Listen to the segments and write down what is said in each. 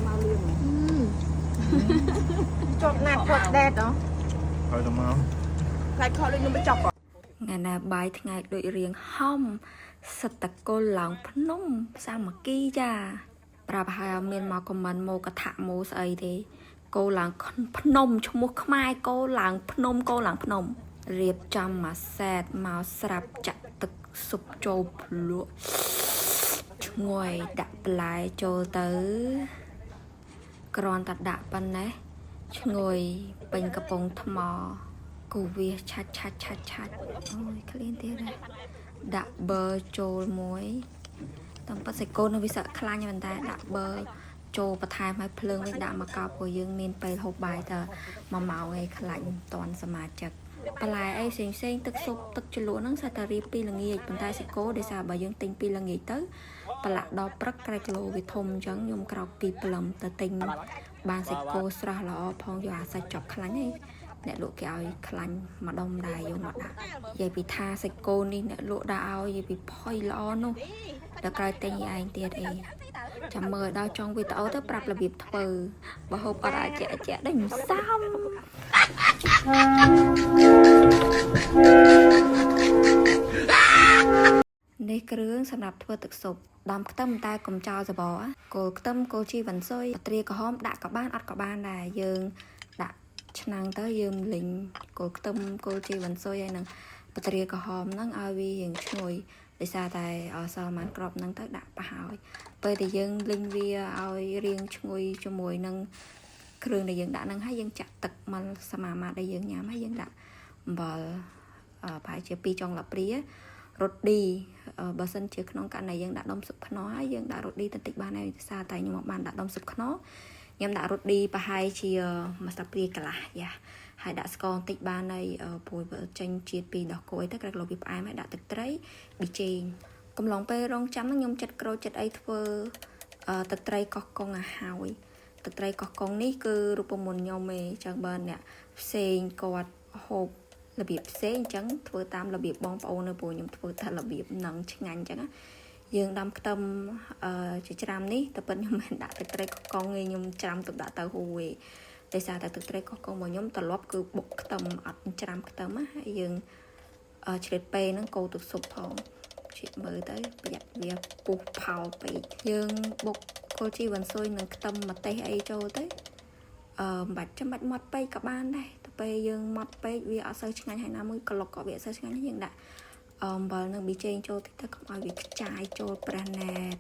មកលឿន ជាប់ណាត់គាត់ដេតហ៎ ហើយទៅមក ខ្លាចខកដូចខ្ញុំទៅចប់ ថ្ងៃណាបាយថ្ងៃដូចរៀងហំសិតតកុលឡើងភ្នំសាមគ្គីចា ប្រាប់ហើយអត់មានមកខមមិនមកកថាមកស្អីទេគោឡើងភ្នំឈ្មោះខ្មែរគោឡើងភ្នំគោឡើងភ្នំរៀបចំមកសែតមកស្រាប់ចាក់ទឹកស៊ុបចូលភ្លក់ឈ្ងុយដាក់បន្លែចូលទៅគ្រាន់តែដាក់ប៉ុណ្ណេះឈ្ងុយពេញកំពង់ថ្មគូវាឆាច់ឆាច់ឆាច់ឆាច់អូយក្លៀនទៀតហើយដាក់ប័រចូលមួយ តាមពិតសាច់គោនៅវាសឹកខ្លាញ់ប៉ុន្តែដាក់ប័រចូលបន្ថែមឲ្យភ្លើងវិញដាក់មកកប់ព្រោះយើងមានពេលហូបបាយតែ1ម៉ោងឯងខ្លាញ់មិនតាន់សមាជិកបន្លែអីផ្សេងផ្សេងៗទឹកស៊ុបទឹកជ្រលក់ហ្នឹងសិតតែរៀបពីល្ងាចប៉ុន្តែសាច់គោដោយសារបើយើងទិញពីល្ងាចទៅប្រឡាក់ដល់ព្រឹកក្រែកគីឡូវាធំអញ្ចឹងខ្ញុំក្រោកពីព្រលឹមទៅទិញបានសាច់គោស្រស់ល្អផងយកអាសាច់ចប់ខ្លាញ់ឯងអ្នកលក់គេឲ្យខ្លាញ់មួយដុំដែរយកមកដាក់និយាយពីថាសាច់គោនេះអ្នកលក់ដាក់ឲ្យនិយាយពីផុយល្អនោះ ដល់ក្រោយទិញឯងទៀតអីចាំមើលដល់ចុងវីដេអូទៅប្រាប់របៀបធ្វើបើហូបអត់អាចជាក់ជាក់ដូចមិនសមនេះគ្រឿងសម្រាប់ធ្វើទឹកស៊ុបដំខ្ទឹមតែកុំចោលសបកគល់ខ្ទឹមគល់ជីវ៉ាន់ស៊ុយត្រាក្រហមដាក់ក៏បានអត់ក៏បានដែរយើងដាក់ឆ្នាំងទៅយើងលីងគល់ខ្ទឹមគល់ជីវ៉ាន់ស៊ុយហើយនឹងបត្រាក្រហមហ្នឹងឲ្យវារៀងឈ្ងុយ ដោយសារតែអសល់ប៉ុន្មានក្របហ្នឹងទៅដាក់ប្រហើយពេលដែលយើងលីងវាឲ្យរៀងឈ្ងុយជាមួយនឹងគ្រឿងដែលយើងដាក់ហ្នឹងហើយយើងចាក់ទឹកមកសមាមាត្រដែលយើងញ៉ាំហើយយើងដាក់អំបិលប្រហែលជា2ចុងលាព្រារ៉ូឌីបើសិនជាក្នុងករណីយើងដាក់ដុំស៊ុបខ្នុរហើយយើងដាក់រ៉ូឌីបន្តិចបានហើយដោយសារតែខ្ញុំមកបានដាក់ដុំស៊ុបខ្នុរខ្ញុំដាក់រ៉ូឌីប្រហែលជាមួយស្លាបព្រាកន្លះយ៉ាហើយដាក់ស្ករបន្តិចបានហើយព្រោះបើចេញជាតិពីដោះគោអីទៅក្រែកលោវាផ្អែមហើយដាក់ទឹកត្រី ប៊ីចេងកំឡុងពេលរងចាំហ្នឹងខ្ញុំចិត្តក្រូចចិត្តអីធ្វើទឹកត្រីកោះកុងឲ្យហើយទឹកត្រីកោះកុងនេះគឺរូបមន្តខ្ញុំឯងចឹងបើអ្នកផ្សេងគាត់ហូបរបៀបផ្សេងអញ្ចឹងធ្វើតាមរបៀបបងប្អូននៅព្រោះខ្ញុំធ្វើតែរបៀបហ្នឹងឆ្ងាញ់អញ្ចឹងណាយើងដាំខ្ទឹមជាច្រាមនេះតែពិតខ្ញុំមិនដាក់ទឹកត្រីកោះកុងទេខ្ញុំច្រាមទុកដាក់ទៅហូឯងដោយសារតែទឹកត្រីកោះកុងរបស់ខ្ញុំត្រឡប់គឺបុកខ្ទឹមអត់ច្រាមខ្ទឹមណាហើយយើង ឆ្លៀតពេលហ្នឹងកូរទឹកស៊ុបផងជិះមើលទៅប្រយ័ត្នវាពុះផោពេកយើងបុកគល់ជីវ៉ាន់ស៊ុយនិងខ្ទឹមម្ទេសអីចូលទៅមិនបាច់ចាំបាច់ម៉ត់ពេកក៏បានដែរទៅពេលយើងម៉ត់ពេកវាអត់សូវឆ្ងាញ់ហើយណាមួយក្លុកក៏វាអត់សូវឆ្ងាញ់ដែរយើងដាក់អំបិលនិងប៊ីចេងចូលតិចទៅកុំឲ្យវាខ្ចាយចូលប្រះណែត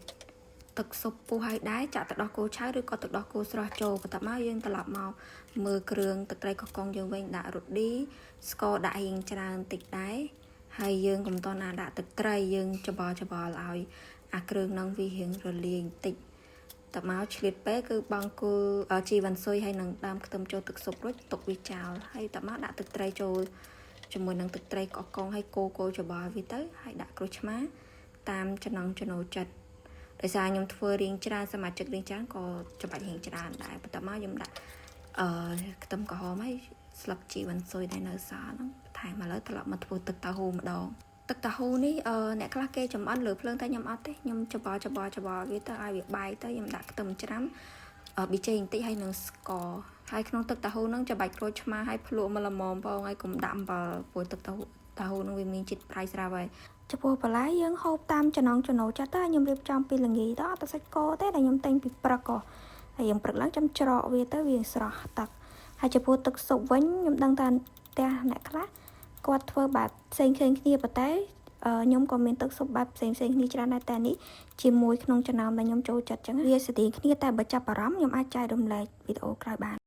ទឹកស៊ុបពុះហើយដែរចាក់ទឹកដោះគោឆៅឬក៏ទឹកដោះគោស្រស់ចូលបន្ទាប់មកយើងត្រឡប់មកមើលគ្រឿងទឹកត្រីកោះកុងយើងវិញដាក់រ៉ូឌីស្ករដាក់រៀងច្រើនតិចដែរហើយយើងកុំតន់ណាដាក់ទឹកត្រីយើងច្បល់ច្បល់ឲ្យអាគ្រឿងហ្នឹងវារៀងរលាយបន្តិចតមកឆ្លៀតពេលគឺបងគល់ជីវ៉ាន់ស៊ុយហើយនឹងដើមខ្ទឹមចូលទឹកស៊ុបរួចទុកវាចោលហើយតមកដាក់ទឹកត្រីចូលជាមួយនឹងទឹកត្រីកោះកុងហើយកូរកូរច្បល់វាទៅហើយដាក់ក្រូចឆ្មាតាមចំណង់ចំណូលចិត្តដោយសារខ្ញុំធ្វើរៀងច្រើនសមាជិករៀងច្រើនក៏ច្បាច់រៀងច្រើនដែរបន្ទាប់មកខ្ញុំដាក់អឺខ្ទឹមក្រហមហើយស្លឹកជីវ៉ាន់ស៊ុយដែលនៅសល់ហ្នឹងបន្ថែមឥឡូវត្រឡប់មកធ្វើទឹកតៅហ៊ូម្ដងទឹកតៅហ៊ូនេះអ្នកខ្លះគេចំអិនលើភ្លើងតែខ្ញុំអត់ទេខ្ញុំច្បល់ច្បល់ច្បល់វាទៅឲ្យវាបែកទៅខ្ញុំដាក់ខ្ទឹមច្រាំប៊ីចេងបន្តិចហើយនឹងស្ករហើយក្នុងទឹកតៅហ៊ូហ្នឹងច្បាច់ក្រូចឆ្មាហើយភ្លក់មកល្មមផងហើយកុំដាក់អំបិលព្រោះទឹកតៅហ៊ូតៅហ៊ូហ្នឹងវាមានជាតិប្រៃស្រាប់ហើយចំពោះបន្លែយើងហូបតាមចំណង់ចំណូលចិត្តទៅខ្ញុំរៀបចំពីល្ងាចទៅអត់ទៅសាច់គោទេដែលខ្ញុំទិញពីព្រឹកក៏ហើយយើងព្រឹកឡើងចាំច្រកវាទៅវាស្រស់ទឹកហើយចំពោះទឹកស៊ុបវិញខ្ញុំដឹងថាផ្ទះអ្នកខ្លះគាត់ធ្វើបែបផ្សេងៗគ្នាប៉ុន្តែខ្ញុំក៏មានទឹកស៊ុបបែបផ្សេងៗគ្នាច្រើនដែរតែនេះជាមួយក្នុងចំណោមដែលខ្ញុំចូលចិត្តចឹងវាស្តៀងគ្នាតែបើចាប់អារម្មណ៍ខ្ញុំអាចចែករំលែកវីដេអូក្រោយបាន។